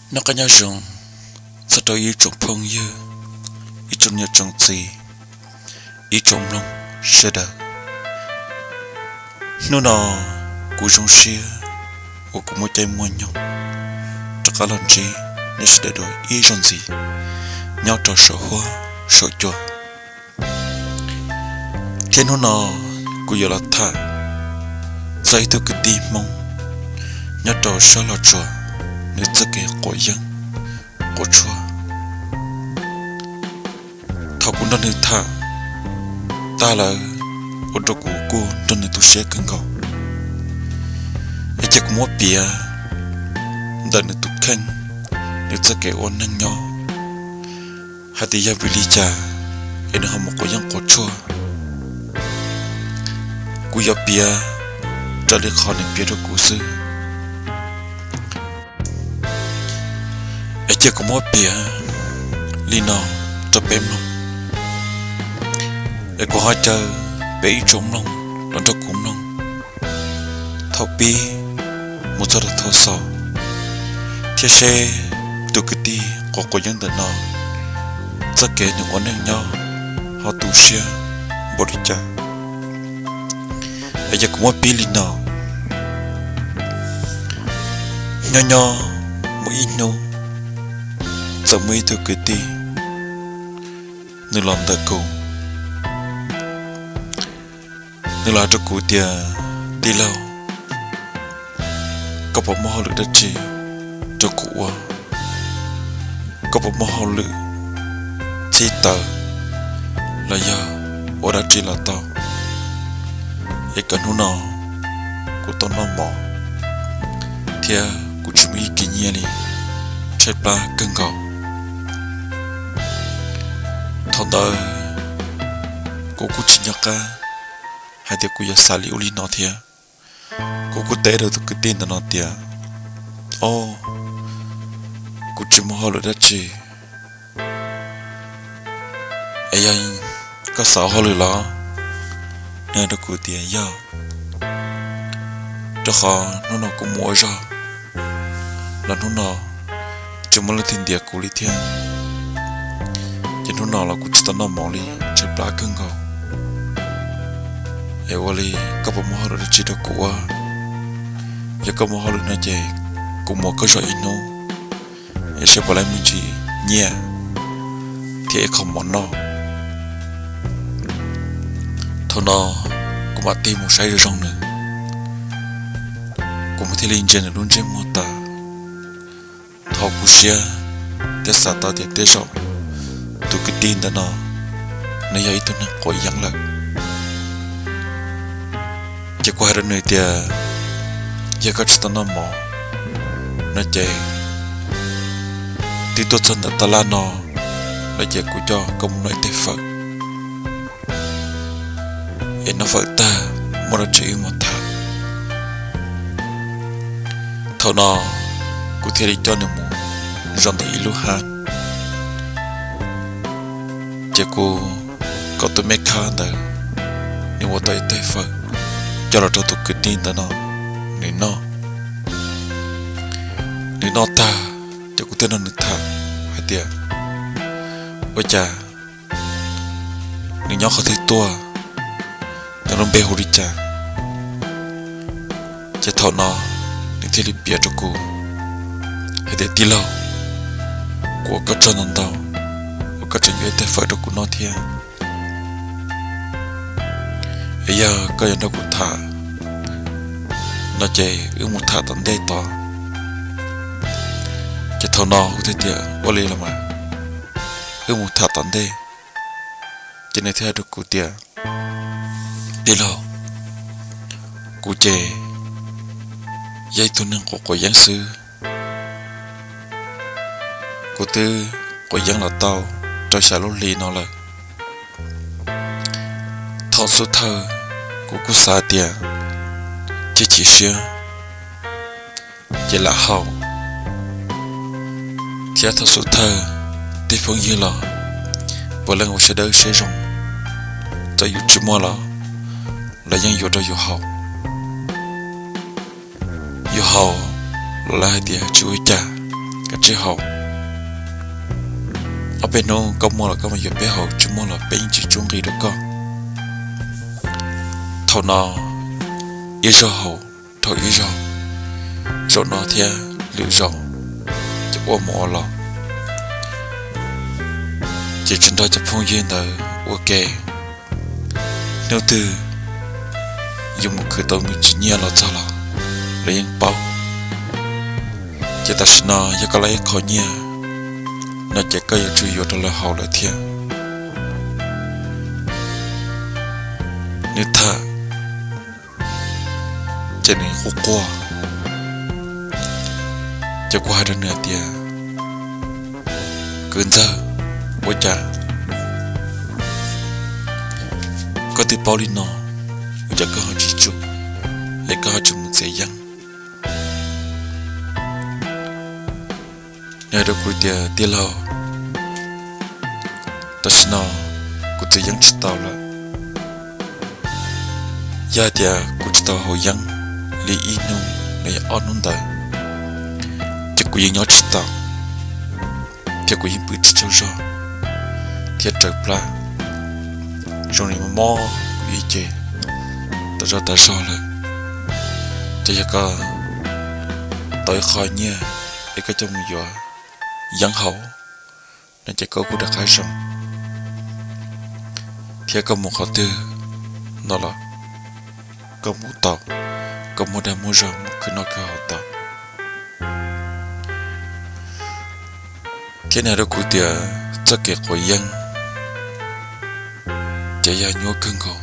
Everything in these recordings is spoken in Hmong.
Noj qab nyob zoo txog rau ib tsoom phooj ywg, ib tsoom niam tsoom txiv, ib tsoom mloog sawv daws. Hnub no kuv zoo siab uas kuv muaj caij muaj nyoog rov qab los ntsib nej sawv daws dua ib zaug ntxiv nyob rau saum huab saum cua. Thiab hnub no kuv yuav los tham txog ib tug kwv tij Hmoob nyob rau sab Los Tsuas, nws txoj kev quav yeeb quav tshuaj. Thaum kuv nrog nws tham tag lawm, ua rau kuv kuj nrog nws tu siab kawg nkaus. Es ces kuv muab piav ntawm nws tus kheej, nws txoj kev ua neej nyob, hais tias yog vim li cas es nws ho mus quav yeeb quav tshuaj. Kuv yuav piav raws li qhov nws piav rau kuv xwb. Es ces kuv muab piav li no rau peb mloog. Es kuv ho caw peb ib tsoom mloog los nrog kuv mloog thaum pib mus txog rau thaum xaus, thiab seb tus kwv tij quav quav yeeb ntawm no txoj kev nws ua neej nyob ho tu siab npaum li cas. Es yog kuv muab piav li no, nyob nyob muaj ib hnub, txawm muaj ib tug kwv tij, nws los ntawm kuv, nws los hais rau kuv tias, tij laug, koj puas muaj hauj lwm dab tsi rau kuv ua? Koj puas muaj hauj lwm txhib taws los yog ua dab tsi los tau? Es kom hnub no kuv tau noj mov thiab kuv tsis muaj ib kis nyiaj li, tshaib plab kawg nkaus. Thaum ntawd kuv kuj tsis nco qab hais tias kuv yuav xav li ub li no thiab. Kuv kuj teb rau tus kwv tij ntawm no tias, o, kuv tsis muaj hauj lwm dab tsi. Es yog koj xav ua hauj lwm los? Nws hais rau kuv tias yog, rau qhov hnub no kuv mus ua zog los hnub no tsis muaj leej twg ntiav kuv li thiab. Ces hnub no los kuv tsis tau noj mov li, tshaib plab kawg nkaus. Es ua li koj puas muaj hauj lwm dab tsi rau kuv ua? Yog koj muaj hauj lwm no ces kuv mus ua koj zog ib hnub, es seb puas laib me ntsis nyiaj thiab ib qho mov noj. Thaum no kuv mam tig mus saib zoo zoo nws, kuv mam thiaj li ntsia nws lub ntsej muag tas. Thaum kuv siab thiab xav tau tias tej zaum tus kwv tij ntawm no nws yog ib tug neeg quav yeeb lawm, ces kuv hais rau nws tias, yog koj tsis tau noj mov no ces twb tuaj txog ntawm tab laj no lawm ces kuv coj koj mus noj ib teg fawm, es noj fawm tag muaj dab tsi wb mam tham. Thaum no kuv thiaj li coj nws mus zaum ntawm ib lub hav, ces kuv kom tus me khab ntawd nws ua tau ib teg fawm coj los rau tus kwv tij ntawd no nws noj. Nws noj tag ces kuv thiaj nrog nws tham hais tias, ua cas nws nyob qhov twg tuaj, nws lub npe hu li cas? Ces thaum no nws thiaj li piav rau kuv hais tias, tij laug, kuv ua koj tsaug ntau ntau uas koj tseem yuav ib teg fawm rau kuv noj thiab. Es yog koj yuav nrog kuv tham no ces wb mus tham tom ntej tod. Ces thaum no kuv thiaj tias, ua li los mas, wb mus tham tom ntej. Ces nws thiaj hais rau kuv tias, tij laug, kuv ces yog ib tug neeg quav quav yeeb xwb. Kuv twb quav yeeb los tau rau xya lub hli no lawm. Thaum xub thawj kuv kuj xav tias cia chim siab ces lam haus, thiab thaum xub thawj tej phooj ywg los puav leej ua siab dawb siab zoo, txawm yus tsis muaj los lawv yeej yuav rau yus haus. Yus haus los lawv hais tias tsis ua cas, kav tsij haus. Ob peb hnub koj muaj los koj mam yuav peb haus, tsis muaj los peb yeej tsis tsub nqi rau koj. Thaum no ib zaug haus dhau ib zaug, zaum no thiab lwm zaus ces ua mus ua los, ces tseem nrog cov phooj ywg ntawd ua ke. Hnub twg yus mus khwv tau me ntsis nyiaj los txog los lawv yeej paub. Ces tam sim no yog koj laj ib qho nyiaj no ces koj yuav tsum yuav rau lawv haus lawm thiab. Nws tham ces nws quaj quaj, ces kuv hais rau nws hais tias, kwv ntxawg, ua cas koj twb paub li no, ua cas koj ho tsis tsum, es koj ho tsis mus txiav yeeb? Nws hais rau kuv tias, tij laug, tam sim no kuv txiav yeeb tsis tau lawm. Yog hais tias kuv tsis tau haus yeeb li ib hnub los yog ob hnub ntawd, ces kuv yeej nyob tsis tau, thiab kuv yeej pw tsis tsaug zog thiab raws plab. Zoo li mob mob kuv ib ce tas zog tas zog lawm. Ces yog koj tau ib qho nyiaj es koj coj mus yuav yeeb haus no ces koj kuj rov qab zoo, thiab koj mus qhov twg no los koj mus tau, koj muaj dag muaj zog mus khwv noj khwv haus tau. Thiab nws hais rau kuv tias txoj kev quav yeeb ces yog nyuaj kawg nkaus.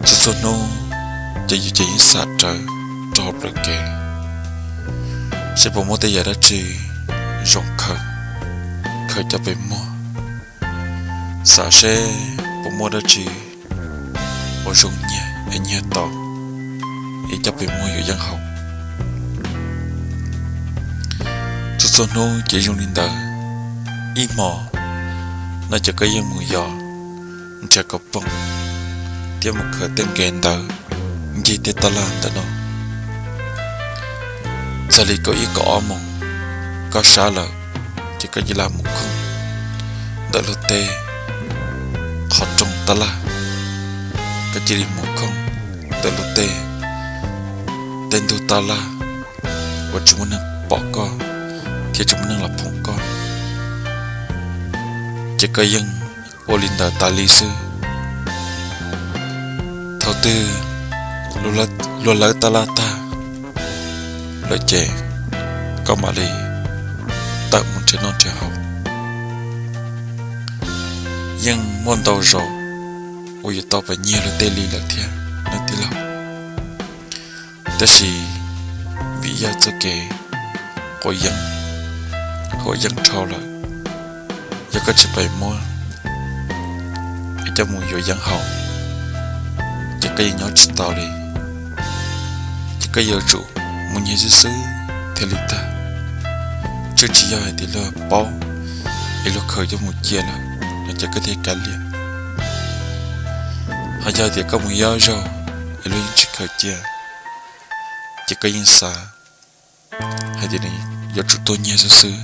Txhua txhua hnub ces yus ces yeej xav rawv rau hauv plawv kev, seb puas muaj tej yam dab tsi zoo khaws, khaws coj pem muag, xav seb puas muaj dab tsi uas zoo nyiag es nyiag tau es coj pem muag yuav yeeb haus. Txhua txhua hnub ces zoo li ntawd. Ib hmo no ces koj yeej mus yos nrhiav kaus poom thiab mus khaws tej nqe ntawv ncig tej taj laj ntawm no. Txog li kaum ib kaum ob moos koj sab lawm, ces koj cia li mus khooj ntawm luag tej qhov rooj taj laj, koj cia li mus khooj ntawm luag tej, tej ntug taj laj uas tsis muaj neeg pom koj thiab tsis muaj neeg los phoom koj, ces koj yeej ua li ntawd tas li xwb. Thaum twg luag lawv taj laj tag lawm ces koj mam li tawm mus nrhiav noj nrhiav haus. Yeej muaj ntau zaus uas yuav tau pab nyiag luag tej li lawm thiab nawb tij laug. Tab sis vim yog txoj kev quav yeeb, quav yeeb dhau lawm, yog koj tsis pab muab es coj mus yuav yeeb haus, ces koj yeej nyob tsis tau li. Ces koj yuav tsum mus nyiag xwb xwb thiaj li tag. Tsuas tsis yog hais tias luag paub es luag khaws coj mus cia lawm no ces koj thiaj kav liam. Ho yog hais tias koj mus ib zaug es luag yeej tsis khaws cia, ces koj yeej xav hais tias nws yuav tsum tuag nyiag xwb xwb.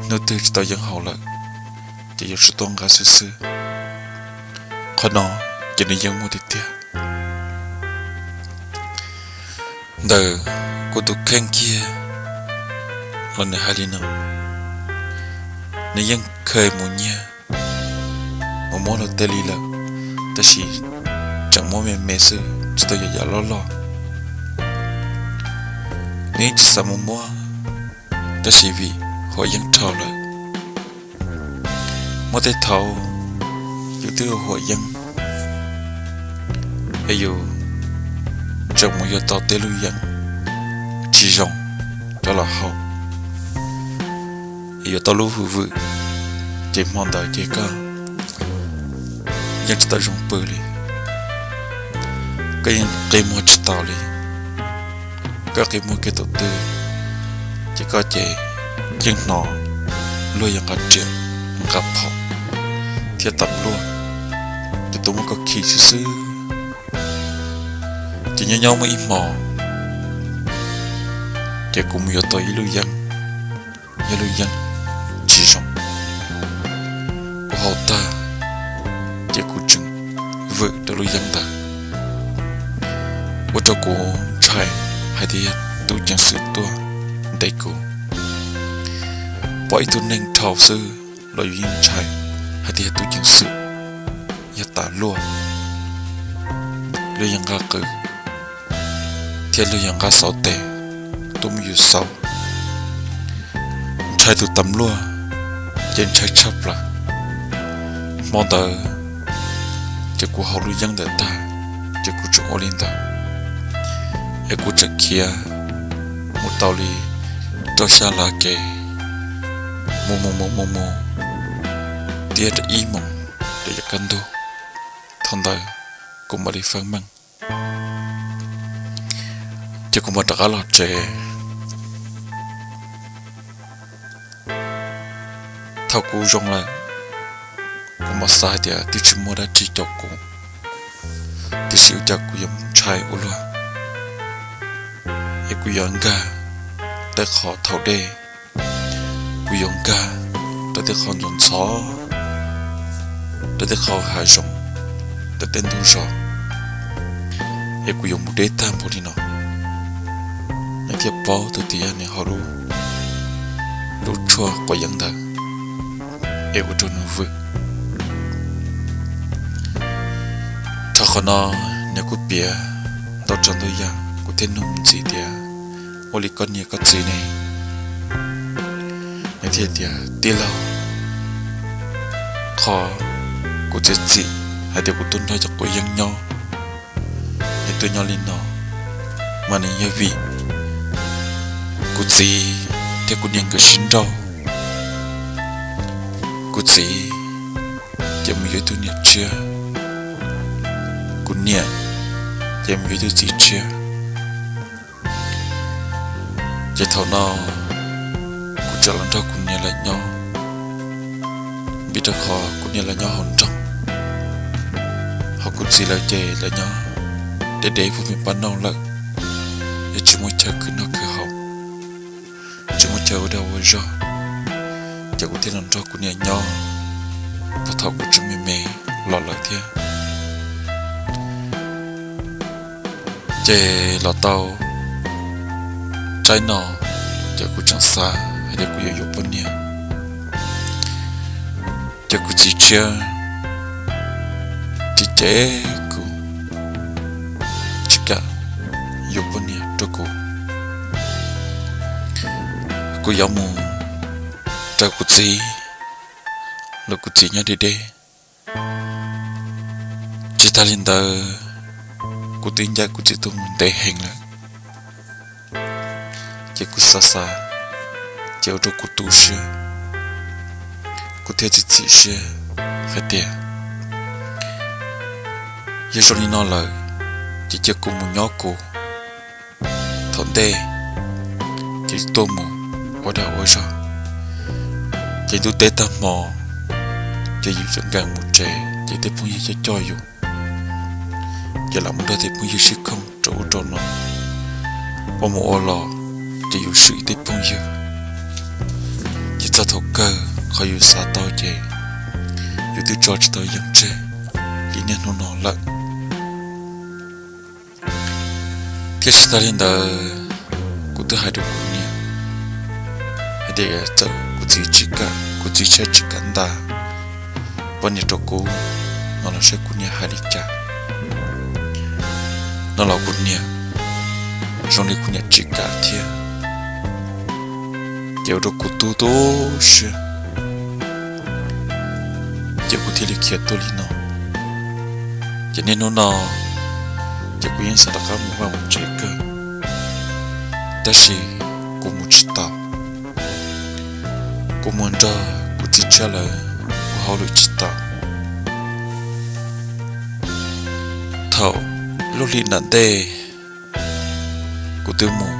Hnub twg tsis tau yeeb haus lawm, ces yuav tsum tuag nqa xwb xwb. Qhov no ces nws yeej muaj tiag tiag. Ntawm kuv tus kheej kiag los nws hais li no, nws yeej kheev mus nyiag, mus muab luag tej li lawm, tab sis tseem muab me me xwb, tsis tau yog yam loj loj. Nws yeej tsis xav mus muab, tab sis vim huam yeeb dhau lawm. Muaj tej thaum yus twb huam yeeb es yus tseem mus yuav tau tej lub yeeb tsis zoo coj los haus, es yuav tau lub hwj vwm, ces hmo ntawd ces koj yeej tsis tau zoo pw li. Koj yeej qi muag tsis tau li. Koj qi muag kiag tus twg, ces koj ces yeej hnov luag yuav nqa riam, nqa phom thiab tas luaj, ces tuaj muab koj khi xwb xwb. Ces nyob nyob muaj ib hmo, Ces kuv mus yuav tau ib lub yeeb, ib lub yeeb tsis zoo. Kuv haus tag, ces kuv tseem vwm rau lub yeeb ntawd, ua rau kuv ntshai hais tias yog tub ceev xwm tuaj ntes kuv. Pom ib tug neeg dhau xwb los yus yeej ntshai hais tias yog tub ceev xwm, yog tas luaj, luag yog nqa qws thiab luag yog nqa xauv tes tuaj muab yus xauv. Ntshai tus tas luaj, ces ntshai tshaj plaws. Hmo ntawd ces kuv haus lub yeeb ntawd tag, ces kuv tseem ua li ntawd, es kuv tseem khiav mus tau li rau xya lav kev, mus mus mus mus mus tiaj rau ib moos rau yav kaj ntug. Thaum ntawd kuv mam li feeb meej, ces kuv mam rov qab los tsev. Thaum kuv zoo lawm, kuv mam xav hais tias twb tsis muaj dab tsi caum kuv, tiam sis ua cas kuv yuav ntshai ua luaj, es kuv yuav nkag tej qhov thaum dej, kuv yuav nkag rau tej qhov ntxhov ntxhov, rau tej qhov hav zoov, rau tej ntug zos, es kuv yuav mus deb tag npaum li no. Nws thiaj paub tau tias yog nws haus lub, lub tshuaj quav yeeb ntawd es ua rau nws vwm. Thaum qhov no nws kuj piav ntau tsav ntau yam, kuv thiaj nug mus ntxiv tias, ua li koj niam koj txiv ne? Nws thiaj tias, tij laug, qhov kuv txiav txim hais tias kuv tuaj nrog cov quav yeeb nyob, es tuaj nyob li no, mas nws yog vim kuv txiv thiab kuv niam nkawd sib nrauj. Kuv txiv ces mus yuav ib tug niam tshiab, kuv niam ces mus yuav ib tug txiv tshiab. Ces thaum no kuv tseem los nrog kuv niam lawv nyob, vim rau qhov kuv niam lawv nyob hauv nroog, ho kuv txiv lawv ces lawv nyob deb deb puag pem pab nauj lawm, yog tsis muaj chaw khwv noj khwv haus, tsis muaj chaw ua dag ua zog, ces kuv thiaj los nrog kuv niam nyob puag thaum kuv tseem me me los lawm thiab. Ces los tau tsaib no, ces kuv tseem xav hais tias kuv yuav yuav poj niam. Ces kuv txiv tshiab ces cem kuv, tsis kam yuav poj niam rau kuv. Kuv yuav mus raws kuv txiv, los kuv txiv nyob deb deb. Tsis tas li ntawd, kuv twb ncaim kuv txiv tuaj mus ntev heev lawm. Ces kuv xav xav, ces ua rau kuv tu siab, kuv thiaj txiav txim siab hais tias yog zoo li no lawm, ces cia kuv mus nyob kuv, thaum ntej ces tuaj mus ua dag ua zog, ces ntuj teb tag hmo ces yus tseem nkees mus tsev, ces tej phooj ywg coj coj yus, ces lam mus nrog tej phooj ywg sib khooj rau ub rau no, ua mus ua los ces yus swm tej phooj ywg. Ces txog thaum kawg qhov yus xav tau ces yus twb tso tsis tau yeeb tseg li niaj hnub no lawm. Thiab tsis tas li ntawd, kuv twb hais rau kuv niam hais tias txawm kuv txiv tsis kam, kuv txiv tshiab tsis kam nta poj niam rau kuv no los saib kuv niam hais li cas no los kuv niam, zoo li kuv niam tsis kam thiab. Ces ua rau kuv tu tu siab, ces kuv thiaj li khiav tuaj li no. Ces niaj hnub no ces kuv yeej xav rov qab mus vaj mus tsev kawg, tab sis kuv mus tsis tau. Kuv mus nrog kuv txiv tshiab lawv ua hauj lwm tsis tau. Thaum lub hli nram ntej kuv twb mus,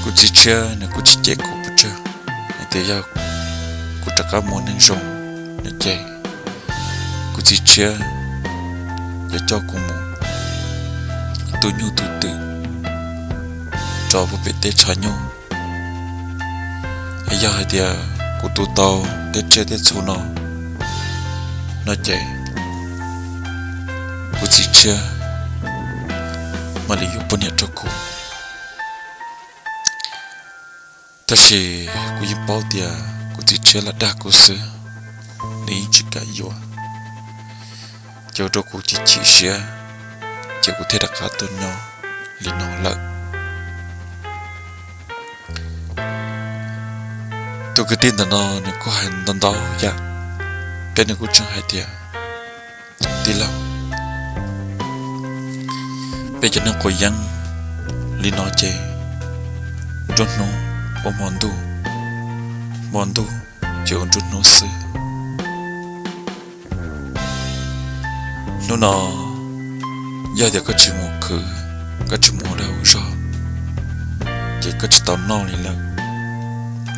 kuv txiv tshiab nws kuj tsis cem kuv pes tsawg, hais tias yog kuv rov qab mus neeg zoo no ces kuv txiv tshiab yuav coj kuv mus tu nyuj tu twm, rau puag pem teb tshav nyuj. Es yog hais tias kuv tu tau tej tsiaj tej txhu no, no ces kuv txiv tshiab mam li yuav poj niam rau kuv. Tab sis kuv yeej paub tias kuv txiv tshiab lam dag kuv xwb, nws yeej tsis kam yuav, ces ua rau kuv chim chim siab, ces kuv thiaj rov qab tuaj nyob li no lawm. Tus kwv tij ntawm no nws kuj hais ntau ntau yam, peb nws kuj tseem hais tias, tij laug, peb cov neeg quav yeeb li no ces nruab hnub ua hmo ntuj, hmo ntuj ces ua nruab hnub xwb. Hnub no yog tias koj tsis mus khwv, koj tsis mus ua dag ua zog, ces koj tsis tau noj li lawm.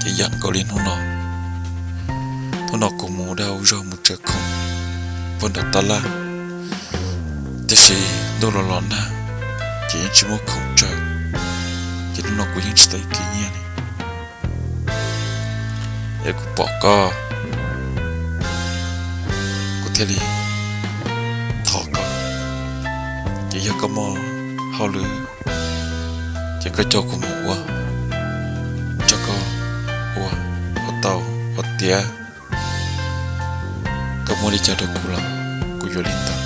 Ces yam nkaus li hnub no, hnub no kuv mus ua dag ua zog mus tsaws khoom puag nram tab laj, tiam sis ntuj los los nag, ces yeej tsis muaj khoom tsaws, ces hnub no kuv yeej tsis tau ib kis nyiaj li. Es kuv pom koj, kuv thiaj li thov koj, ces yog koj muaj hauj lwm, ces koj coj kuv mus ua, coj koj ua, ua tau, ua tiav, koj muab li cas rau kuv los kuv yuav li ntawd.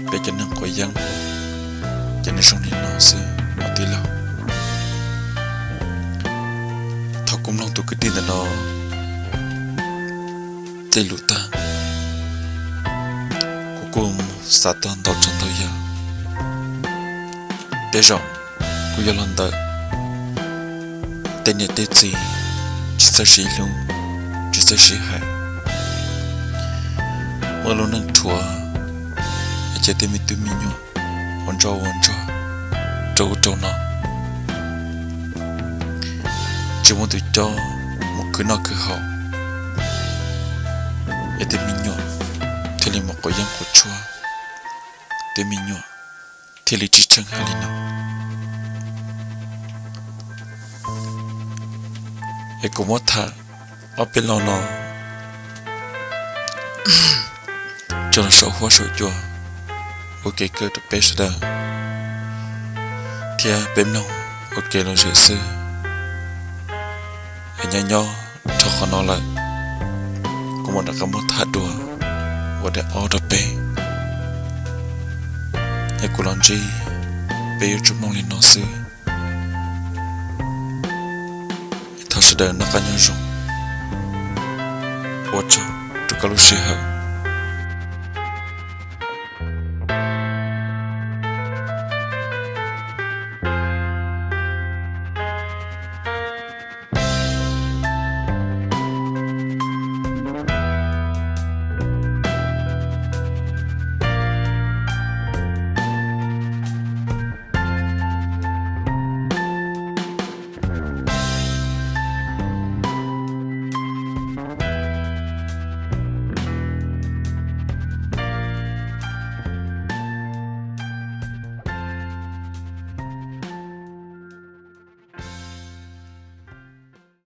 Peb cov neeg quav yeeb ces nws zoo li no xwb os tij laug. Thaum kuv mloog tus kwv tij ntawm no tej lus tag, kuv kuj xav tau ntau tsav ntau yam. Tej zaum kuj yog los ntawm tej niam tej txiv tsis txawj sib hlub, tsis txawj sib hais, muaj lub neej rhuav, es cia tej me tub me nyuam ua ntsoj ua ntsuag rau ub rau no, tsis muaj tus coj mus khwv noj khwv haus, es tej me nyuam thiaj li mus quav yeeb quav tshuaj, tej me nyuam thiaj li tsis tsheej hais li no. Es kuv muab tham ob peb lo no coj los saum huab saum cua ua kev kawm rau peb sawv daws thiab peb mloog ua kev lom zem xwb. Es nyob nyob rau qhov no lawm, kuv mam rov qab muab tham dua ua daim ob rau peb. Es kuv los ntsib peb yuav tsum mloog li no xwb. Thov sawv daws noj qab nyob zoo, ua tsaug rau koj lub sij hawm